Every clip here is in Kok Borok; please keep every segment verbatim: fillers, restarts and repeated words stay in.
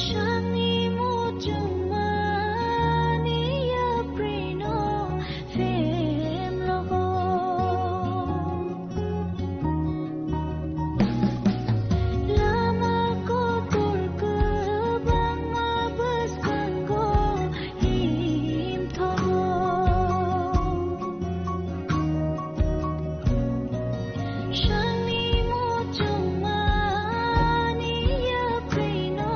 Sangni muchungmani yaprino phem logo. Lama kotor kwbangma bwskango him thogo. Sangni muchungmani yaprino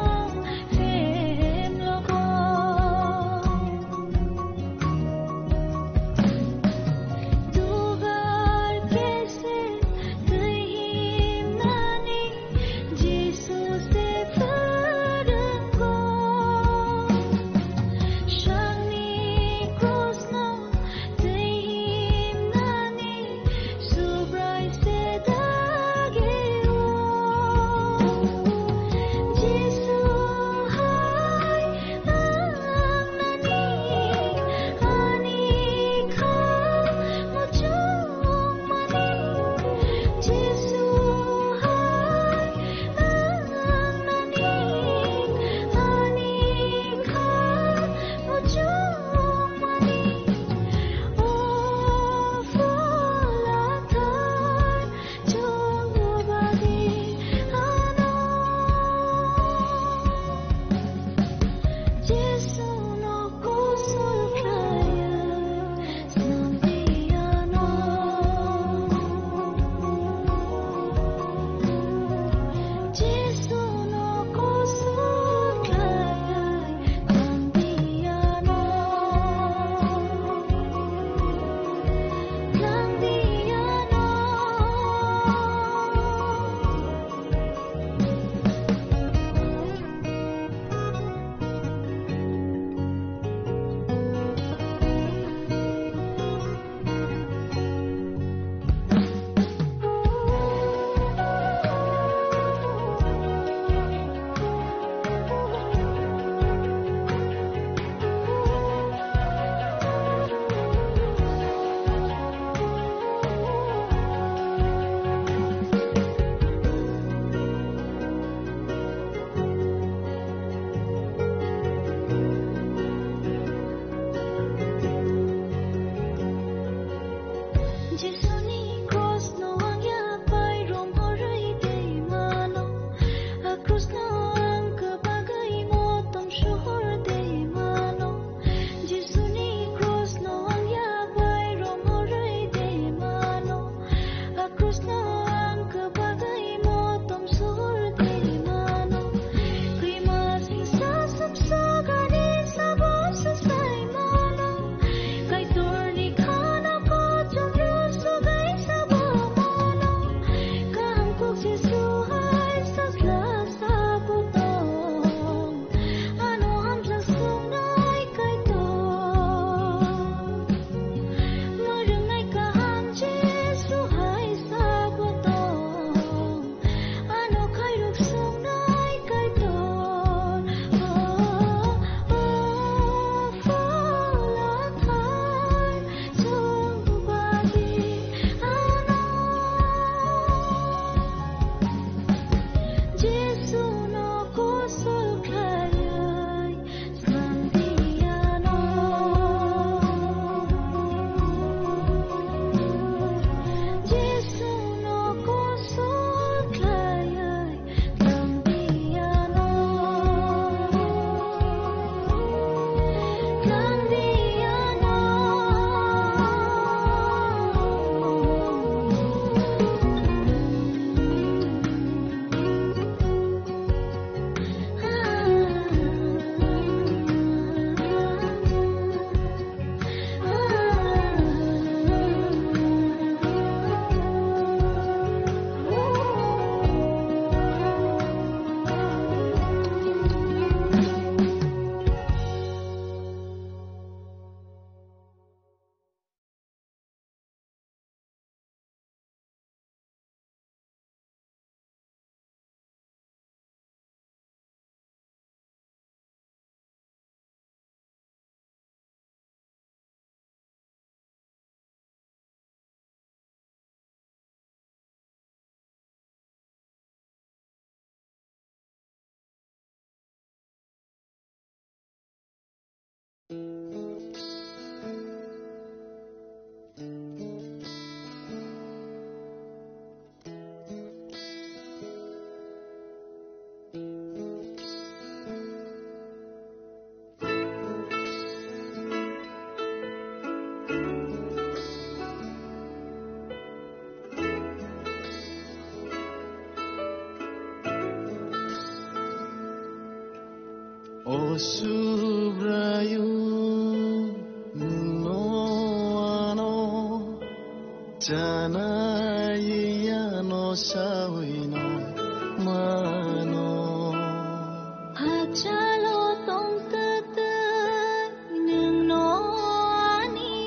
O Subraiyung, nwng ano chanai ano sawi no mano. Hachalo tongtwtwi nwng no ani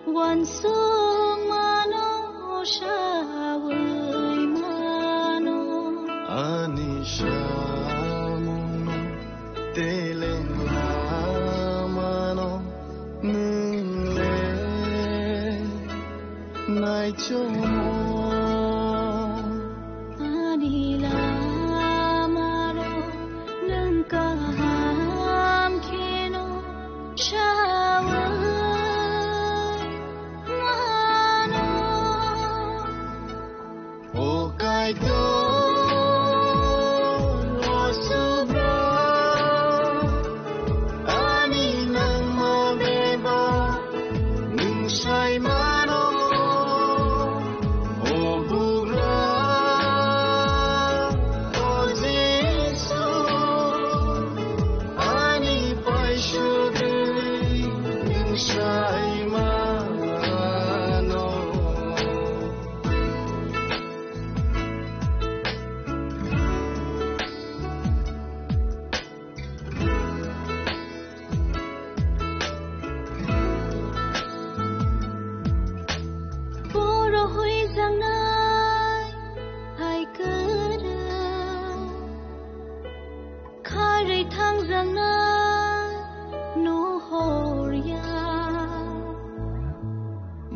uansukmano sawi mano. Ani samungno teleng lamano nwng le naichomo. Ani lamarok nwng kaham kheno sawi mano. O Kaitor, o Subra, ani nangma beba nwng sai mano. O Bugra, o Jisu, ani paisugwi nwng sai mano. Boro huijaknai hai kwrwi, kharwi thangjaknai nuhor ya.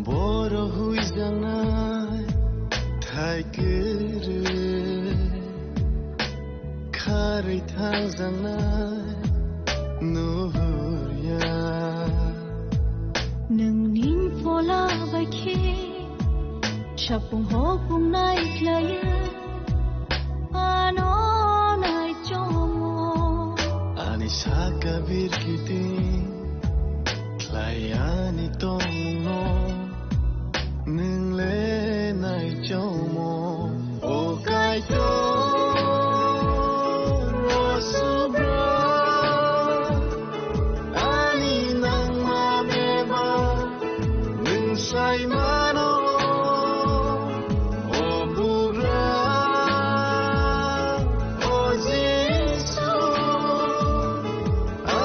Boro huijaknai thai kwrwi, kharwi thangjaknai nuhor ya. Nwng nin phola bai khe sapung hopung nai khlaiwi ano naichomo. Ani saka birkiti khlai ani tongmungno nwng le naichomo. O Kaitor, o Subra, ani nangma beba nwng sai mano. O Bugra, o Jisu,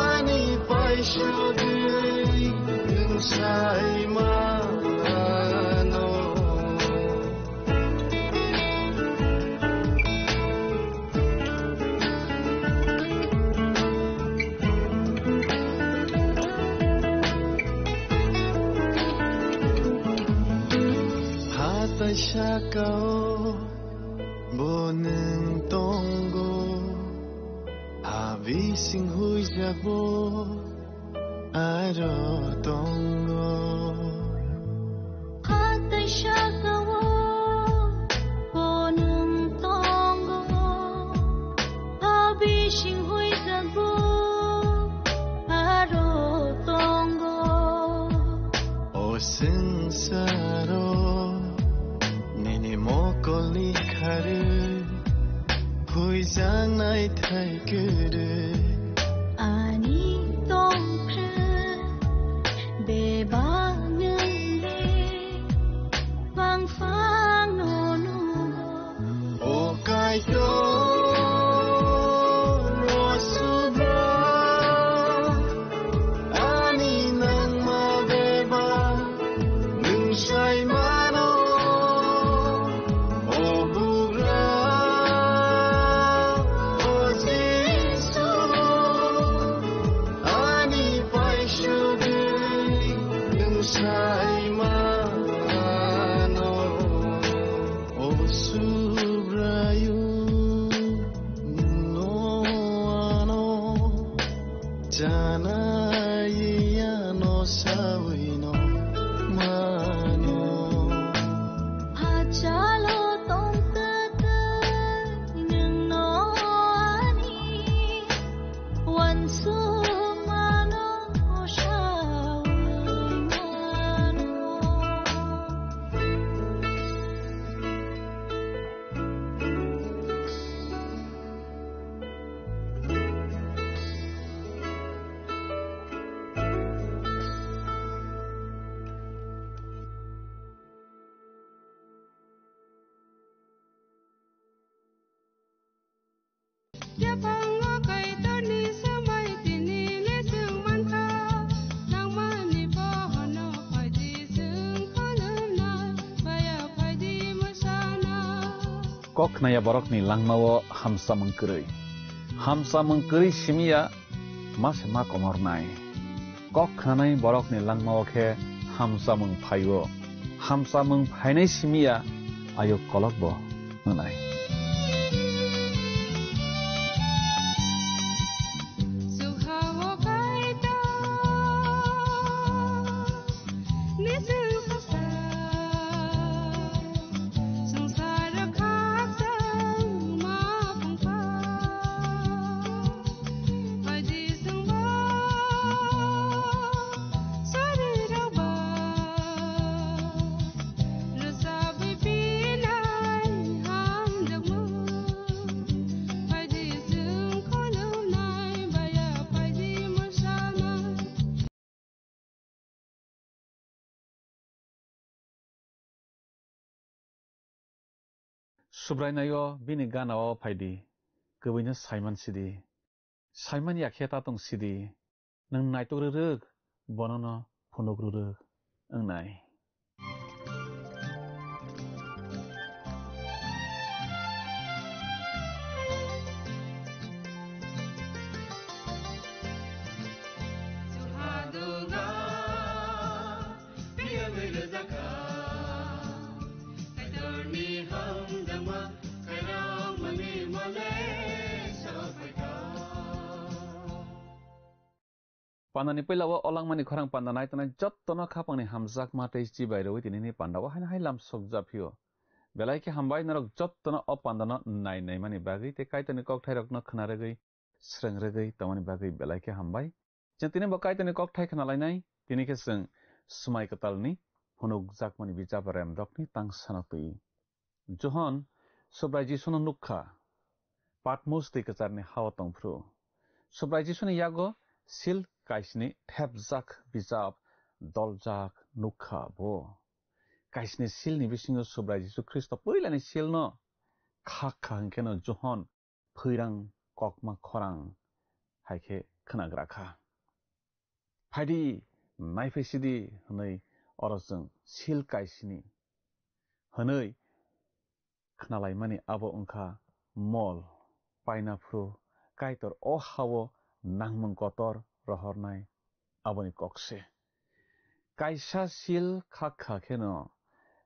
ani paisugwi nwng sai mano. Hatai sakao bo nwng tongo, ha bising huijak bo aro tongo. Hatai sakao bo nwng tongo, ha bising huijak bo aro tongo. O swngcharo nini mokolni kharwi huijaknai thai kwrwi. Ani tongphru bebak nwng le bangphang no nugo. O Kaitor, o Subra, ani nangma beba nwng sai mano. O Bugra, o Jisu, ani paisugwi nwng sai mano. O Subraiyung, nwng ano chanai ano sawi no mano. Hachalo tongtwtwi nwng no ani uansukmano sawi mano. Yaphango Kaitorni swmai tini le chwng mankha, nangmani bohono phaidi chwng khulumnai, baya phaidi mwsana. Kok khnaya borokni langmao hamsamung kwrwi. Hamsamung kwrwi simiya ma se ma komornai. Kok khnanai borokni langmao khe hamsamung phaio. Hamsamung phainai simiya ayuk kolokbo hwnai. Subrainaio bini ganao phaidi, kwbwino saiman sidi. Saiman yakhe ta tong sidi. Nwng naitok rwrwk, bonono phunuk rwrwk wngnai. Pandani puila o olangmani khorang panda nai tongnai jottono khapangni hamjakma tei chibai rwui tinini panda o haino hai lam sokjaphio. Belai khe hambai norok jottono o pandano nai naimani bagwi tei Kaitorni kokthairokno khna rwgwi, srwng rwgwi tongmani bagwi belai khe hambai. Chwng tini bo Kaitorni kokthai khna lainai, tini khe chwng Swmai Kwtalni phunukjakmani bijap Remdokni tangsano twi. Johon Subrai Jisuno nuk kha, Patmos twi kwcharni ha-o tong phuru. Subrai Jisuni yago sil kaisni thepjak bijap doljak nuk kha bo. Kaisni silni bisingo Subrai Jisu Khristo puilani silno khak kha hwnkhe no Johon phwirang kokma khorang hai khe khnagra kha. Phaidi, naiphai sidi hwnwi oro chwng sil kaisni hwnwi khnalaimani abo wngkha mol paina phuru Kaitor o ha-o nangmung kotor rohornai aboni kok se. Kaisa sil khak kha kheno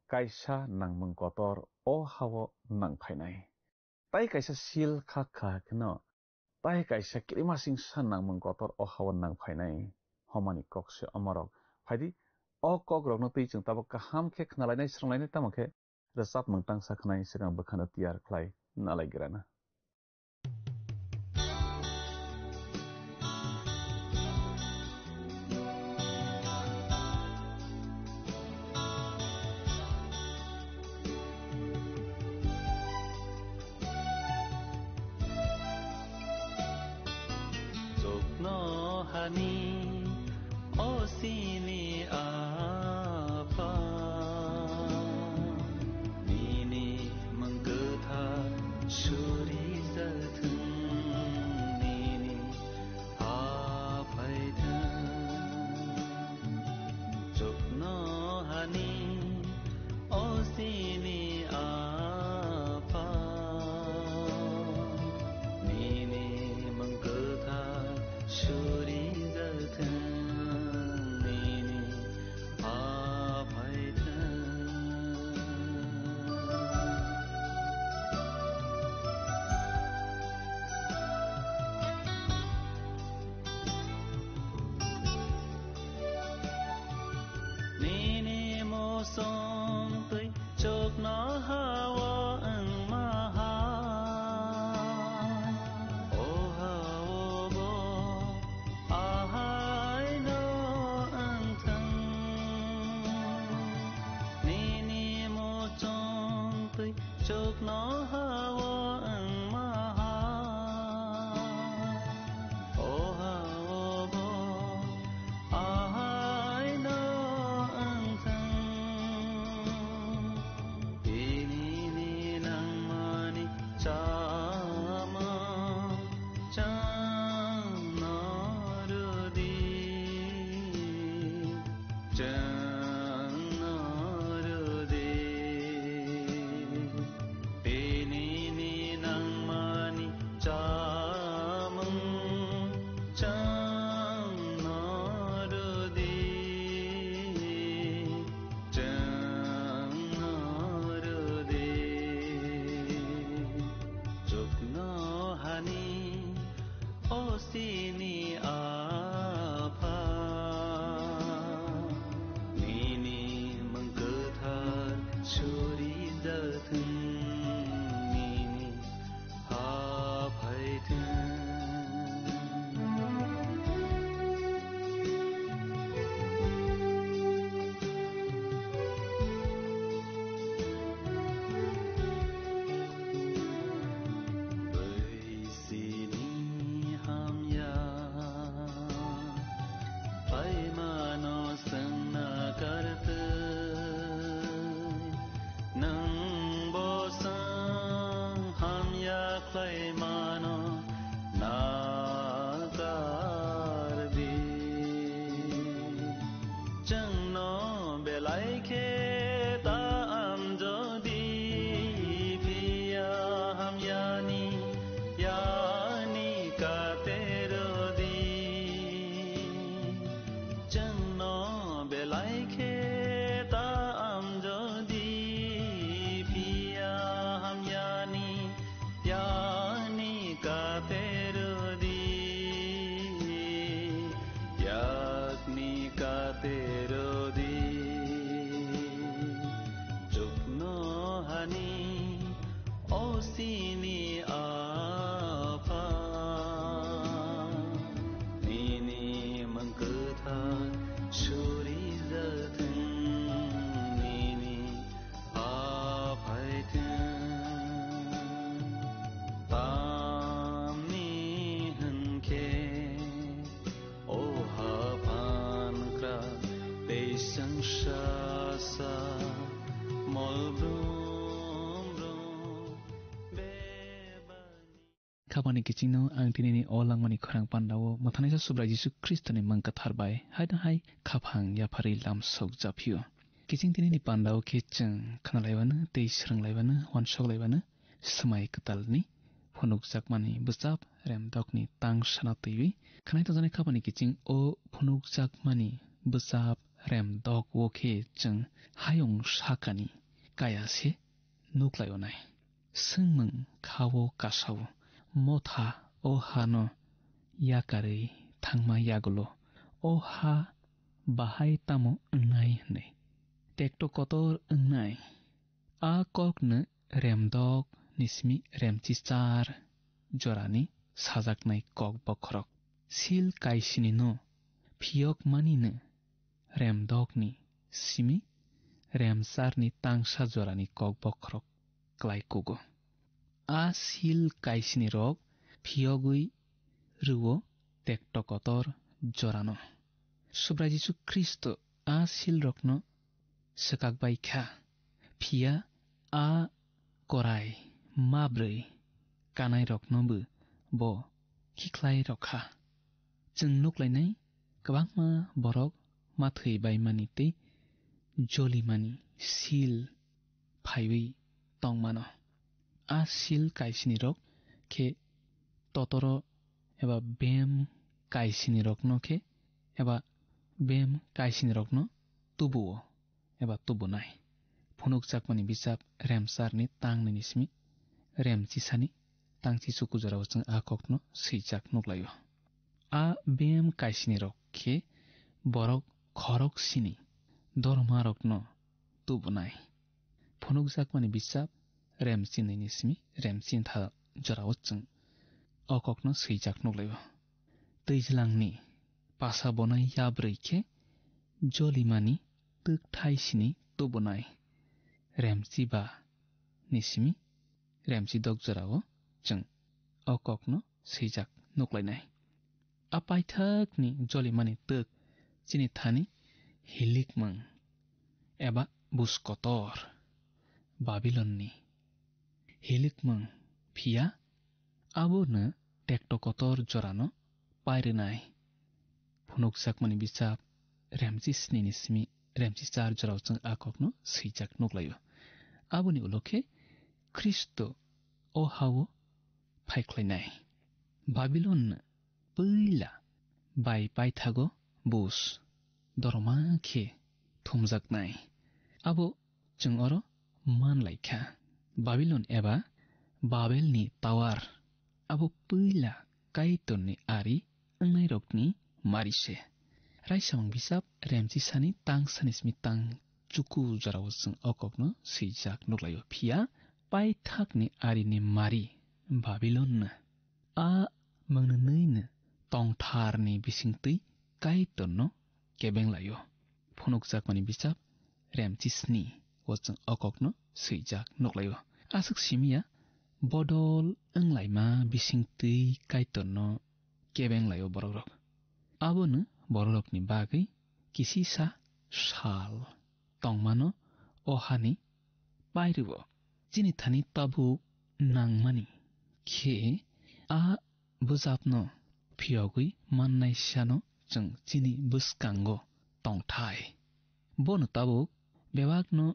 kaisa nangmung kotor o ha-o nang phainai. Tai kaisa sil khak kha kheno, tai kaisa kirimasingsa nangmung kotor o ha-o nang phainai. Homani kok se omorok. Phaidi, o kokrokno twi chwng tabuk kaham khe khnalainai, srwnglainai, tamo khe rwchapmung tangsa khnai swkang bwkhano tiyar khlai nalai grana. Chuknohani o sini Apha, nini mung kwthar suri jathwng, nini ha phaithwng. Chuknohani o sini Apha, nini mung kwthar suri jathwng, nini ha phaithwng. Nini muchung twi chuknoha-o wngma hai, o ha-o bo ahaino wngthwng. Nini muchung twi chuknoha-o wngma hai, o ha-o bo ahaino wngthwng. Tinini nangmani chamung Saimano nakardi. Chwngno belai khe ta amjodi, phiya hamyani yani katerodi. Chwngno belai khe ta amjodi, phiya hamyani yani katerodi, yakni katerodi. Chukno hani o sini apa, nini mangkutha suri jathung, nini aphaithung. Tamni hwnkhe o haphan kra tei swngsa sa mol brum brum bebani. Khapani kichingno ang tinini o langmani khorang pandao mwthanaisa Subrai Jisu Khristoni mang kwthar bai haino hai khaphang yapharwi lamsok japhio. Kiching tinini pandao khe chwng khnalaibano tei swrwnglaibano, uansuk laibano, swmai kwtalni phunukjakmani bwchap remdokni tang sana twiwi khnai tongjaknai khapani kiching o phunukjakmani bwchap remdok o khe chwng hayung sakani kaya se nuklaio nai. Swngmung kha-o kasa-o, motha o hano yakarwi thangma yagulo, o ha bahai tamo wngnai hwnwi. Tekto kotor wngnai. A kokno remdok ni simi remchichar jorani sajaknai kok bokhorok. Sil kaisinino phiyokmanino remdokni simi remcharni tangsa jorani kok bokhorok klai kugo. A sil kaisinirok phiyogwi rwo tekto kotor jorano. Subrai Jisu Khristo a silrokno swkak bai kha, phiya a korai mabrwi kanairoknobo bo khikhlai rw kha. Chwng nuklainai kwbangma borok ma thwi baimani tei jolimani sil phaiwi tongmano. A sil kaisinirok khe totoro eba bem kaisinirokno khe eba bem kaisinirokno tubuo eba tubunai. Phunukjakmani bichap remcharni tang nini simi remchisani tang chichu kujorao chwng a kokno swijak nuklaio. A bem kaisinirok khe borok khorok sini dormarokno tubunai. Phunukjakmani bichap remchinwini simi remchintha jorao chwng o kokno swijak nuklaio. Twijlangni pasa bonai yabrwi khe jolimani twkthai sini tubunai. Remchiba ni simi remchidok jorao chwng o kokno swijak nuklainai. A paithakni jolimani twk chini thani hilikmung eba bus kotor, Babilonni hilikmung, phiya abono tekto kotor jorano pairwnai. Phunukjakmani bichap remchisnini simi remchichar jorao chwng a kokno swijak nuklaio. Aboni ulo khe Khristo o hao phaikhlainai. Babilon puila bai paithago bus dorma khe thumjaknai. Abo chwng oro man laikha. Babilon eba Babelni tower abo puila Kaitorni ari wngnairokni mari se. Raisamung bisap remchisani tang sani simi tang chuku jorao chwng o kokno swijak nuklaio, phiya paithakni arini mari Babilonna. A mwngnwino tongtharni bisingtwi Kaitorno kebeng laio. Phunukjakmani bisap remchisni o chwng o kokno swijak nuklaio. Aswk simiya bodol wnglaima bisingtwi Kaitorno kebeng laio borokrok. Abono borokrokni bagwi kisisa sal tongmano o hani pairwo. Chini thani tabuk nangmani khe a bwsapno phiyogwi mannai sano chwng chini bwskango tongthai. Bono tabuk bebakno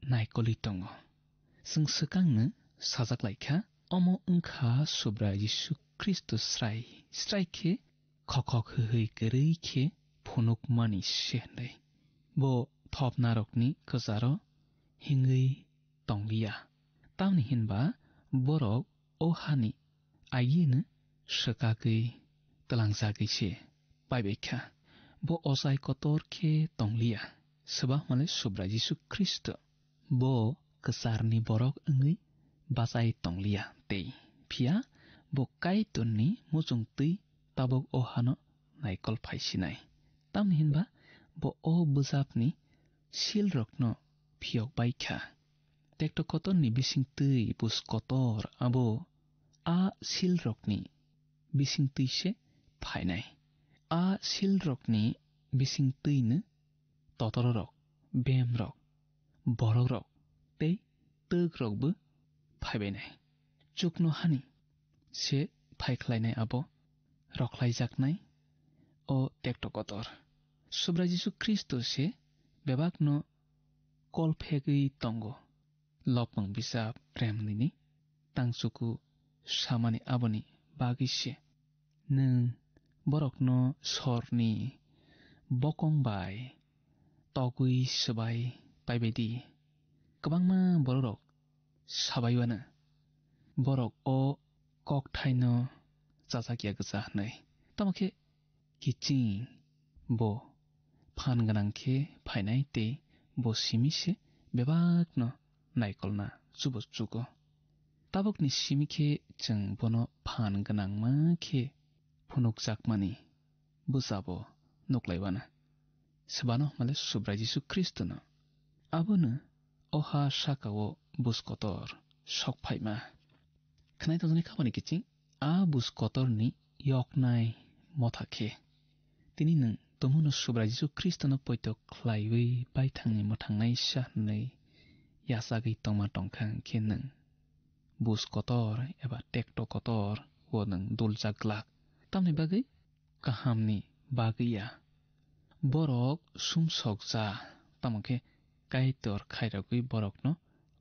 naikolwi tongo. Chwng swkangno sajak lai kha, omo wng kha Subrai Jisu Khristo srai srai khe khokhok hwhwi kwrwi khe phunukmani se hwnwi. Bo thopnarokni kwcharo hingwi tong liya. Tamni hinba borok o hani agini swkagwi twlangjagwi se paibai kha. Bo ochai kotor khe tong liya, swbakmale Subrai Jisu Khristo. Bo kwcharni borok wngwi bachai tong liya tei, phiya bo Kaitorni muchung twi tabuk o hano naikol phai sinai. Tamni hinba bo o bwsapni silrokno phiyok bai kha. Tekto kotorni bising twi bus kotor abo a silrokni bising twi se phainai. A silrokni bising twino totororok, bemrok, borokrok tei twkrokbo phaibainai. Chuknohani se phaikhlainai abo rokhlaijaknai o tekto kotor. Subrai Jisu Khristo se bebakno kol phegwi tongo. Lopmung bisap remnini tangchuku samani aboni bagwi se. Nwng borokno sorni bokong bai togwi swbai paibai di. Kwbangma bororok sabai uanw, borok o kokthaino chajak ya gwcha hwnwi. Tamo khe kiching bo phan gwnang khe phainai tei bo simi se bebakno naikolna chubo chugo. Tabukni simi khe chwng bono phan gwnangma khe phunukjakmani bwsabo nuklaiwana. Swbano hwnmale Subrai Jisu Khristono. Abono o ha saka-o bus kotor sok phaima. Khwnai tongjaknai khabani kiching a bus kotorni yoknai motha khe. Tini nwng tumungno Subrai Jisu Khristono poito khlaiwi baithangni mwthangnaisa hwnwi yachagwi tongma tongkha hwnkhe nwng bus kotor eba tekto kotor o nwng duljak glak. Tamni bagwi kahamni bagwi ya. Borok sumsok ja, tamo khe Kaitor khairogwi borokno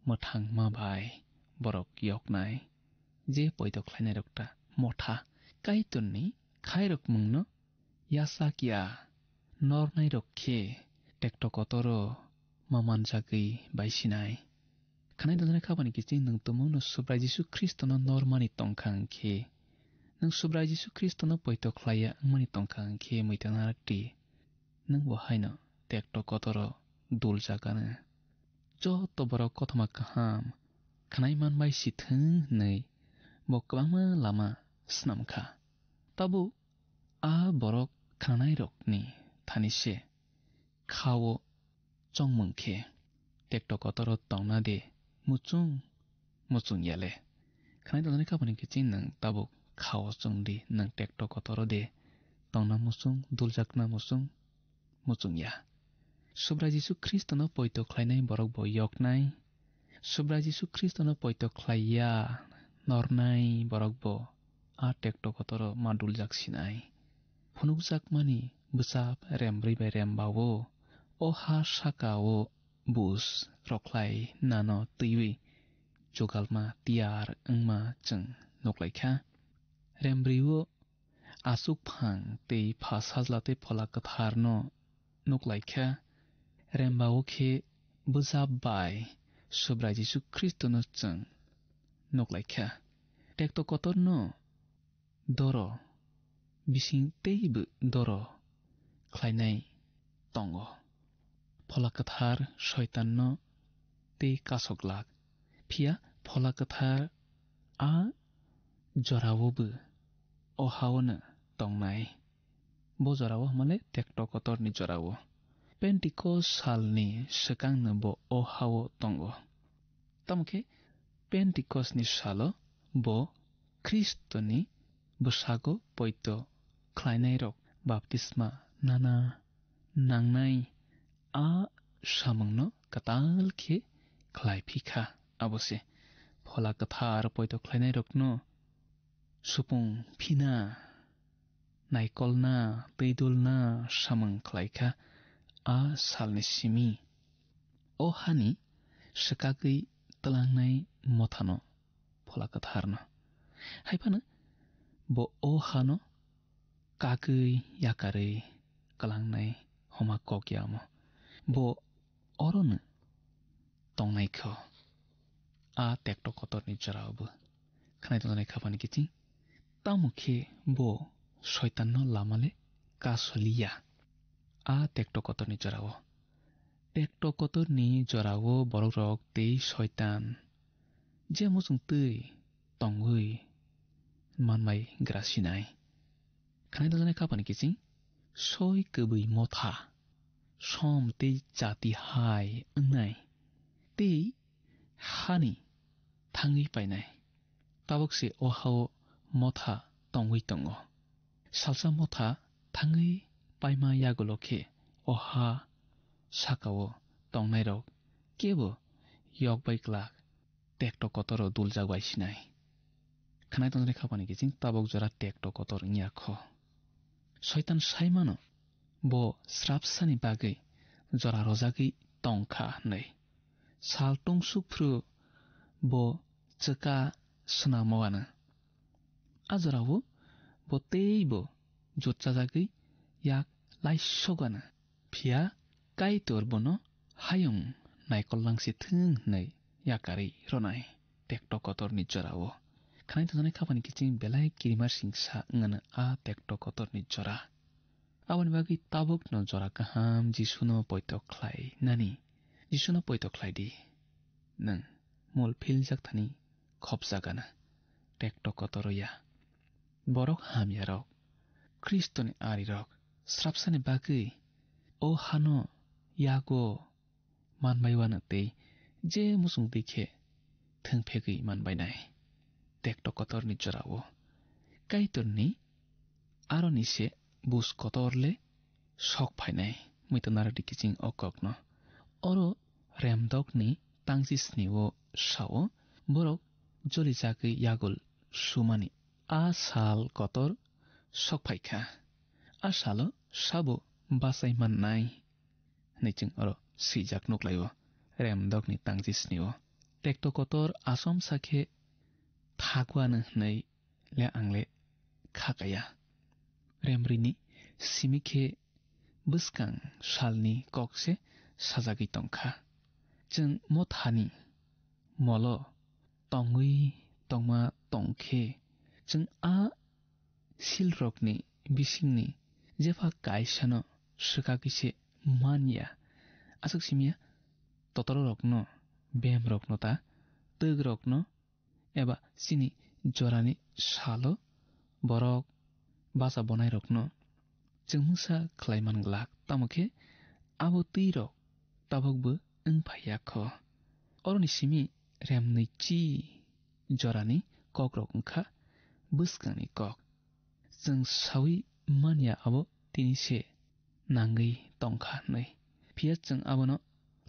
mwthangma bai borok yoknai. Je poito khlainairok ta motha Kaitorni khairokmungno yachak ya nornairok khe tekto kotoro ma manjagwi bai sinai. Khwnai tongjaknai khabani kiching nwng tumungno Subrai Jisu Khristono normani tongkha hwnkhe, nwng Subrai Jisu Khristono poito khlaiya wngmani tongkha hwnkhe muitanarok di, nwng bo haino tekto kotoro duljak anw. Joto borok kothoma kaham khwnai manbai si thung hwnwi bo kwbangma lama snam kha. Tabuk a borok khnanairokni thani se kha-o chongmung khe, tekto kotoro tongna de muchung muchung ya le. Khwnai tongjaknai khabani kiching nwng tabuk kha-o chong di, nwng tekto kotoro de tongna muchung, duljakna muchung, muchung ya. Subrai Jisu Khristono poito khlainai borok bo yoknai. Subrai Jisu Khristono poito khlai ya nornai borok bo a tekto kotoro ma duljak sinai. Phunukjakmani bwsap remrwi bai rembao o ha saka-o bus rokhlai nano twiwi chugalma tiyar wngma chwng nuklaikha. Remrwi-o aswk phang tei pha sajla tei phola kwtharno nuklaikha. Rembao khe bwsap bai Subrai Jisu Khristono chwng nuklaikha. Tekto kotorno doro, bising teibo doro khlainai tongo. Phola Kwthar Soitanno tei kasoglak, phiya Phola Kwthar a jorao bo o ha-ono tongnai. Bo jorao hwnmale tekto kotorni jorao. Pentikos salni swkangno bo o ha-o tongo. Tamo khe Pentikosni salo bo Khristoni bwsago poito khlainairok baptisma nana nangnai a samungno kwtal khe khlai phi kha. Abo se Phola Kwthar poito khlainairokno supung phina, naikolna, twidulna samung khlaikha a salni simi. O hani swkagwi tlangnai mothano Phola Kwtharno. Hai phano bo o hano kagwi yakarwi kwlangnai homa kok ya omo. Bo orono tongnai kho. A tekto kotorni jorao bo khnai tongjaknai khapani kiching. Tamo khe bo soitanno lama le kasoliya. A tekto kotorni jorao. Tekto kotorni jorao borokrok tei soitan je muchung twi tongwi manbai grasinai. Khnai tongjaknai khapani kiching soi kwbwi motha, som tei jati hai wngnai, tei hani thangwi painai. Tabuk se o hao motha tongwi tongo. Salsa motha thangwi paima yagulo khe o ha sakao tongnairok kebo yok bai glak tekto kotoro duljak bai sinai. Khnai tongjaknai khapani kiching tabuk jora tekto kotor wngya kho. Soitan saimano bo srapsani bagwi jora rojagwi tongkha hwnwi. Sal tungsuk phru bo chwka swnamo ano. A jorao bo teibo jutchajagwi yak laisogana. Phiya Kaitor bono hayung naikol langsi thung hwnwi yakarwi ronai tekto kotorni jorao. Khnai tongjaknai khapani kiching belai kirima singsa wngano a tekto kotorni jora. Aboni bagwi tabukno jora kaham Jisuno poito khlai nani. Jisuno poito khlai di. Nwng mul philjak thani khopjagana. Tekto kotoro ya. Borok hamyarok, Khristoni arirok, srapsani bagwi o hano yago manbai uanw tei je muchung twi khe thwngphegwi manbainai. Tekto kotorni jorao Kaitorni aroni se bus kotor le sok phainai. Muitu narwkdi kiching o kokno. Oro remdokni tangchi snio sao borok jolijagwi yagul sumani. A sal kotor sok phaikha. A salo sabo bachai mannai hwnwi chwng oro swijak nuklaio. Remdokni tangchi snio tekto kotor achomsa khe thaguano hwnwi le ang le kha kaya. Remrini simi khe bwskang salni kok se sajagwi tongkha. Chwng mothani molo tongwi tongma tong khe, chwng a silrokni bisingni jepha kaisano swkagwi se man ya. Aswk simi ya, totororokno, bemrokno ta, twkrokno, eba chini jorani salo borok bacha bonairokno chwngmungsa khlai man glak, tamo khe abo twirok tabukbo wng phai ya kho. Oroni simi remnwi chi jorani kokrok wng kha bwskangni kok. Chwng saui man ya abo tini se nangwi tong kha hwnwi. Phiya chwng abono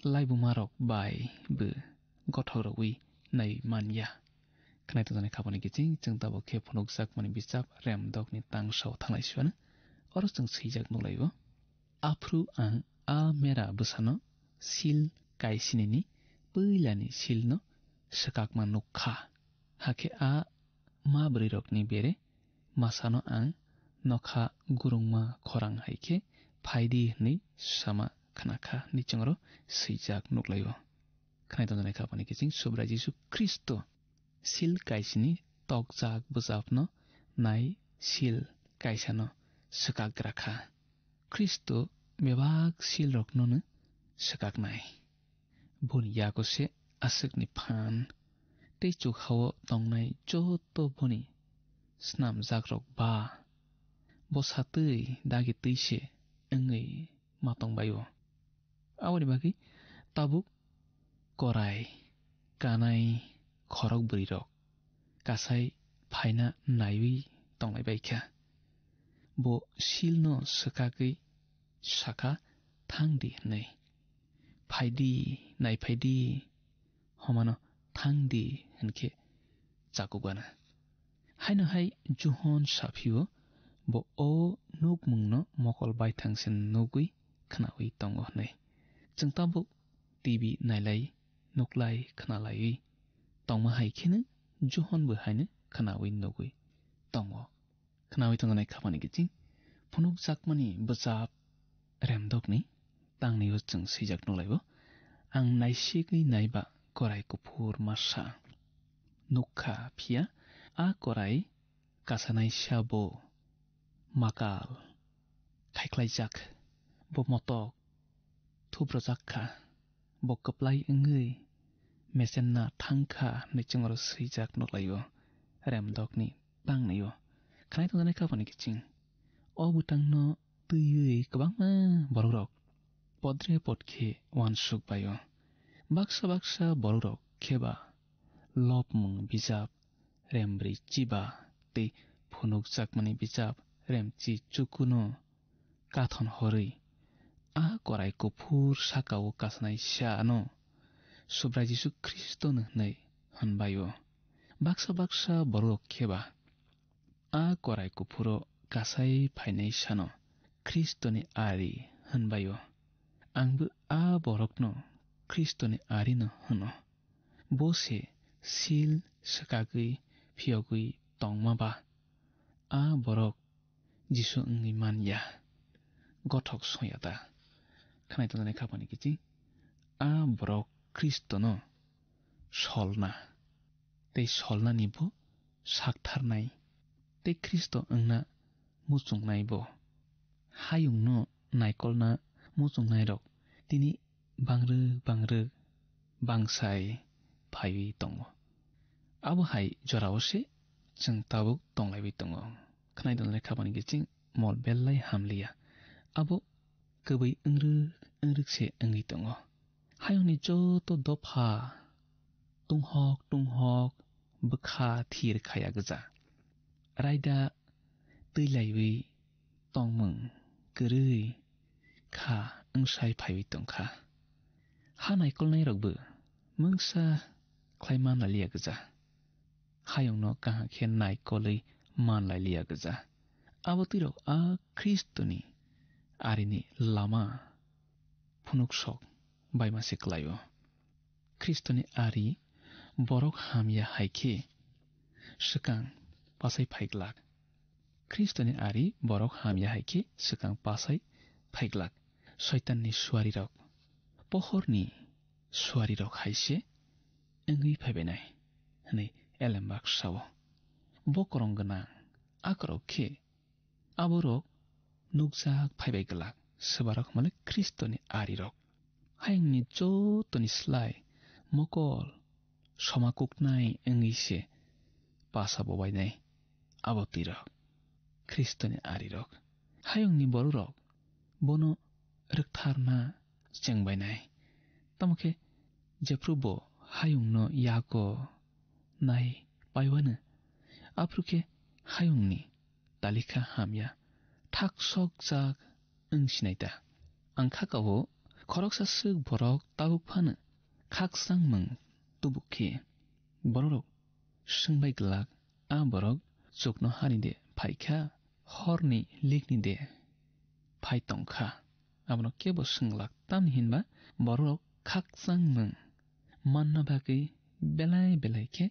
laibumarok bai bo gothok rwui nai man ya. Khnai tongjaknai khapani kiching chwng tabuk khe phunukjakmani bichap Remdokni tangsao thanglai siwano. Oro chwng swijak nuklaio. Aphuru ang a mera bwsano sil kaisinini puilani silno swkakma nuk kha. Hakhe a ma bwrwirokni bere masano ang nokha gurungma khorang hai khe phai di hwnwi sama khna kha hwnwi chwngno swijak nuk lai-o. Khnai tongjaknai khapani kiching Subrai Jisu Khristo sil kaisini tokjak bwchapno nai sil kaisano swkakgra kha. Khristo bebak silroknono swkaknai. Boni yago se aswkni phan tei chukhao tongnai joto boni snamjakrok ba bo satwi dagi twi se wngwi ma tong bai-o. Aboni bagwi tabuk korai kanai khorok bwrwirok kasai phaina naiwi tonglai bai kha. Bo silno swkagwi sakha, "Thang di," hwnwi. "Phai di, nai phai di, homano thang di," hwn khe chakugana. Haino hai Johon saphio, bo o nukmungno mokol baithang se nugwi khnaui tongo hwnwi. Chwng tabuk T V nailai, nuklai, khnalaiwi tongma hai kheno Johon bo haino khnaui nugwi tongo. Khnaui tongjaknai khapani kiching phunukjakmani bwchap remdokni tangnio chwng swijak nuklaibo. Ang naisigwi naiba korai kuphur masa nukha, phiya a korai kasanaisa bo makal khaikhlaijak, bo motok thubrojak kha, bo kwplai wngwi mesenna thang kha hwnwi chwng oro swijak nuklaio, remdokni tangnio. Khnai tongjaknai khapani kiching o bwtangno twiwi kwbangma borokrok podre pod khe uansuk baio. Baksa baksa borokrok kheba lobmung bijap, rembrwi chiba tei phunukjakmani bijap, remchi chukuno kathon horwi a korai kuphur sakao kasnai sa ano Subrai Jisu Khristono hwnwi hwnbaio. Baksa baksa borok kheba a korai kuphuro kasai phainai sano Khristoni ari hwnbaio. Angbo a borokno Khristoni arino hwno. Bo se sil swkagwi phiyogwi tongma ba a borok Jisu wngwi man ya, gothok song ya ta? Khnai tongjaknai khapani kiching a borok Khristono solna tei solnani bo saktharnai tei Khristo wngna muchungnai bo. Hayungno naikolna muchungnairok tini bangrwk bangrwk bangsai phaiwi tongo. Abo hai jorao se chwng tabuk tonglaiwi tongo. Khnai tongjaknai khapani kiching mol belai hamliya. Abo kwbwi wngrwk wngrwk se wngwi tongo. Hayungni joto dopha tunghok tunghok bwkha thir khaya gwja. Raida twilaiwi tongmung kwrwi kha wngsai phaiwi tongkha. Ha naikolnairokbo mungsa khlai manlaiya gwja. Hayungno kaham khe naikolwi manlailiya gwja. Abo twirok a Khristoni arini lama phunuk sok baima se kwlaio. Khristoni ari borok hamya hai khe swkang pasai phai glak. Khristoni ari borok hamya hai khe swkang pasai phai glak. Soitanni suarirok, pohorni suarirok hai se wngwi phaibainai, hwnwi Elembak sao. Bokorong gwnang akorok khe aborok nukjak phaibai glak, swbarok hwnmale Khristoni arirok. Hayungni jotoni slai mokol soma kuknai wngwi se pasa bobainai abo twirok, Khristoni arirok. Hayungni bororok bono rwktharna chengbainai. Tamo khe jephru bo hayungno yago nai paiwano, aphuru khe hayungni talikha hamya thak sokjak wng sinai ta? Ang kha kao, khoroksa swk borok tabuk phano khakchangmung tubu khe bororok swngbai glak, a borok chuknohani de phai kha, horni likni de phai tong kha? Abono kebo swng glak, tamni hinba bororok khakchangmung manna bagwi belai belai khe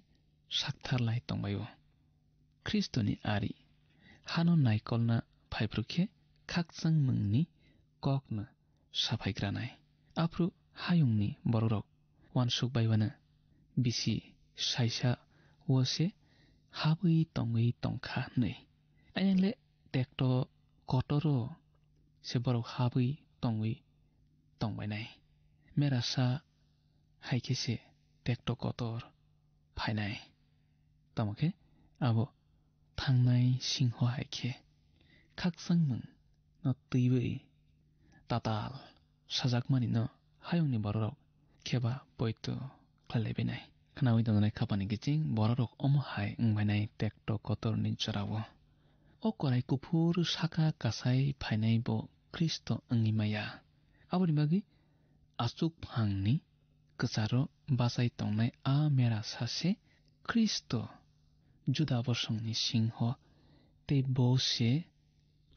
sakthar lai tongbaio. Khristoni ari hano naikolna phaiphru khe khakchangmungni kokno saphaigranai. Aphru hayungni bororok uansuk baiwano bisi saisa o se habwi tongwi tongkha hwnwi. Ayang le tekto kotoro se borok habwi tongwi tongbainai. Merasa hai khe se tekto kotor phainai. Tamo khe abo thangnai singho hai khe khakchangmung no twiwi tatal sajakmani no hayungni bororok kheba poito khlailaibainai. Khnaui tongjaknai khapani kiching bororok omo hai wngbainai tekto kotorni jorao. O korai kuphur saka kasai phainai bo Khristo wngwi maya. Aboni bagwi achuk phangni kwcharo bachai tongnai a mera sase Khristo Juda bosongni singho, tei bo se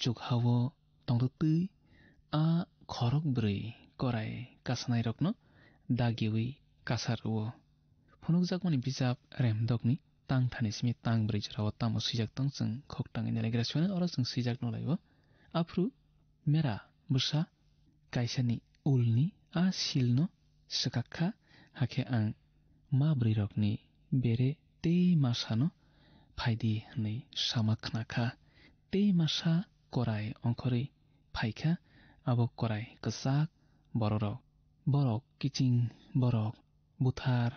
chukha-o tongtwtwi a khorok bwrwi korai kasanairokno dagiui kasa rw-o. Phunukjakmani bijap Remdokni tang thani simi tang brwi jorao tamo swijak tong chwng khok tangwi nailagra siwano oro chwng swijak nukhlai-o. Aphuru mera bwsa kaisani ulni a silno swkak kha, hakhe ang ma bwrwirokni bere tei masano phaidi hwnwi sama khna kha. Tei masa korai ongkhorwi phai kha, abo korai kwchak bororok. Borok kiching borok buthar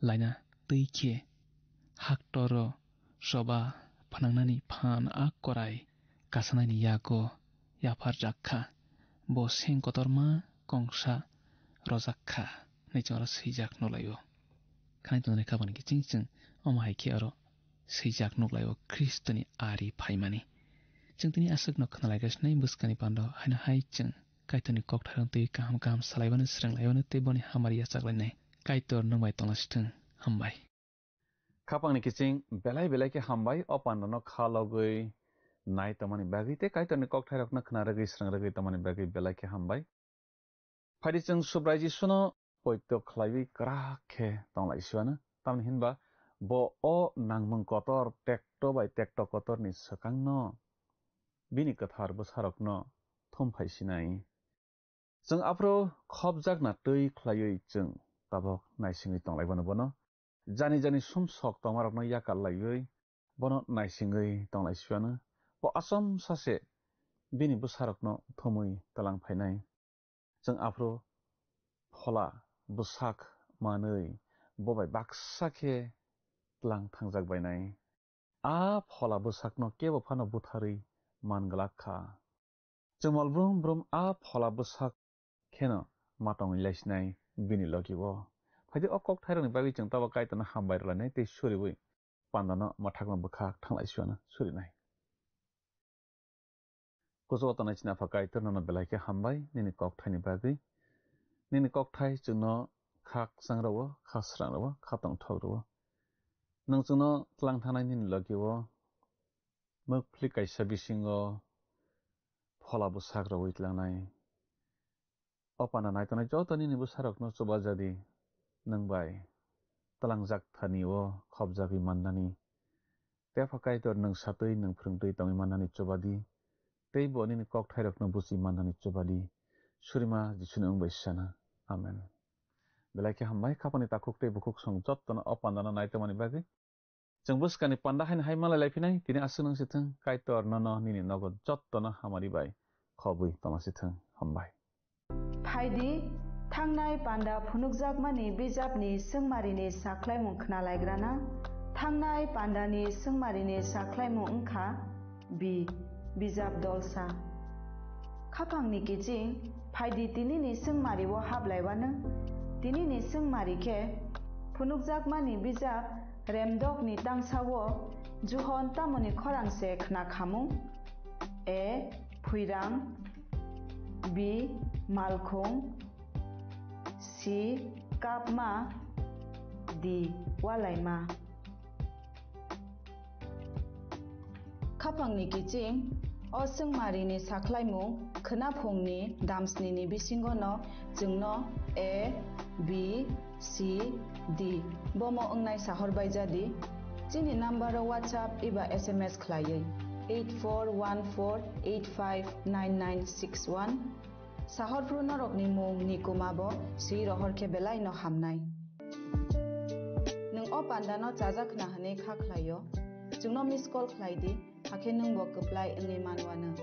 laina twi khe haktoro choba phnangnani phan a korai kasanaini yago yapharjak kha. Bo seng kotorma kongsa rojak kha hwnwi chwng oro swijak nukhlai-o. Khwnai tongnai kha boni kiching chwng omo hai khe oro swijak nukhlai-o Khristoni ari phaimani. Chwng tini aswkno khwnalaigasinai bwskangni pando haino hai chwng Kaitorni kokthairok twi kaham kaham salaibano, srwnglaibano tei boni hamari yachaklainai. Kaitor nwng bai tonglasithwng. Hambai. Khapangni kiching belai belai khe hambai o pandano kha logwi nai tongmani bagwi tei Kaitorni kokthairokno khna rwgwi srwng rwgwi tongmani bagwi belai khe hambai. Phaidi chwng Subrai Jisuno poito khlaiwi kwrak khe tonglai siwano, tamni hinba bo o nangmung kotor tekto bai tekto kotorni swkangno bini kwthar bwsarokno thum phai sinai. Chwng aphuru khopjakna twi khlaiwi chwng tabok naisingwi tonglaibano bono. Jani jani sumsok tongmarokno yakar laiwi bono naisingwi tonglai siwano. Bo achomsa se bini bwsarokno thumwi tlang phainai. Chwng aphuru phola bwsak manwi bo bai baksa khe tlang thangjak bainai. A phola bwsakno kebo phano butharwi man glak kha. Chwmol brum brum a phola bwsak kheno ma tongwi laisinai bini logi-o. Phaidi o kokthairokni bagwi chwng tabok Kaitorno hambai rwlainai tei suriui pandano mwthakma bwkhak thanglai siwano surinai. Kuchugo tongnai chini Apha Kaitor, nono belai khe hambai nini kokthaini bagwi. Nini kokthai chwngno kha kwchang rwo, kha srang rwo, kha tongthok rwo. Nwng chwngno tlang thanai nini logi-o mwkphlik kaisa bisingo phola bwsak rwui tlangnai. O panda nai tongnai joto nini bwsarokno chubajadi, nwng bai tlangjak thani-o khopjagwi mannani. Tei Apha Kaitor, nwng satwi, nwng phrwngtwi tongwi mannani chubadi, tei bo nini kokthairokno buchi mannani chubadi. Surima Jisuni wng bai sana. Amen. Belai khe hambai, khapani takhuk tei bukhuk song jottono o pandano nai tongmani bagwi. Chwng bwskangni panda haino hai malai lai phinai, tini aswk nang si thung, Kaitor nono nini nogo jottono hamari bai khobwi tongna si thung. Hambai. Phaidi, thangnai panda phunukjakmani bijapni swngmarini sakhlaimung khnalaigrana. Thangnai pandani swngmarini sakhlaimung wngkha B. Bijap dolsa. Khapangni kiching, phaidi tinini swngmari-o hablaiwano. Tinini swngmari khe phunukjakmani bijap Remdokni tangsa-o Johon tamoni khorang se khna khamung? A. Phuirang. B. Malkhung. C. Kapma. D. Walaima. Khapangni kiching, o swngmarini sakhlaimung khwnaphungni damsnini bisingono chwngno A, B, C, D bomo wngnai sahor baijadi. Chini number-o WhatsApp eba S M S khlaiwi eight four one four eight five nine nine six one. Sahorphru norokni mung ni kuma bo swi rohor khe belai no hamnai. Nwng o panda no chajak khna hwnwi kha khlai o, chwngno miss call khlai di, hakhe nwng bo kwplai wngwi man uanw.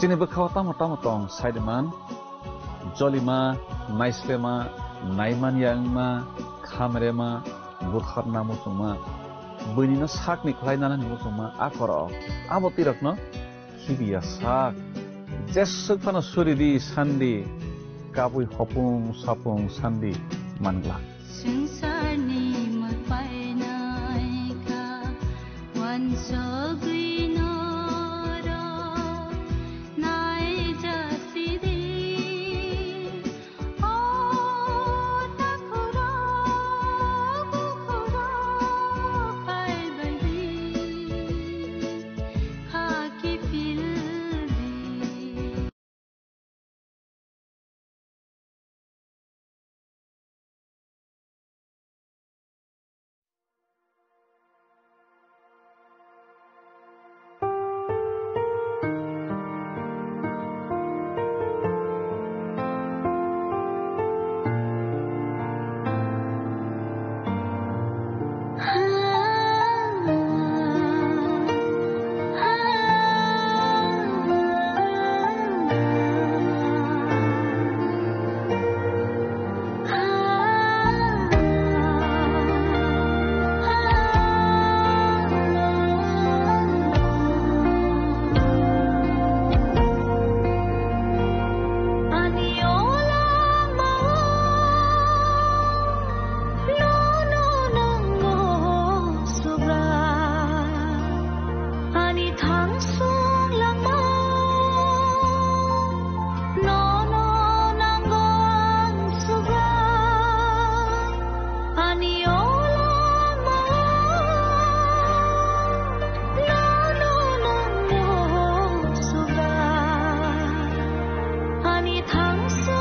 Chini bwkhao tamo tamo tong, saidiman, jolima, naislema, naimanya wngma, khamrema, butharna muchungma, buinino sakni khlai nanani muchungma, a korok, abo tirokno khibiya sak. Jeswk phano suridi sandi, kabui hopung sapung sandi manglak. Swngcharni mwtai naikha, wansugwi norok naijasidi. O takhurok, bukhurok phaibaidi, khaki phildi. Ani thangsung langma, nono nango ang sugra. Ani olama, nono nango sugra. Ani thangsung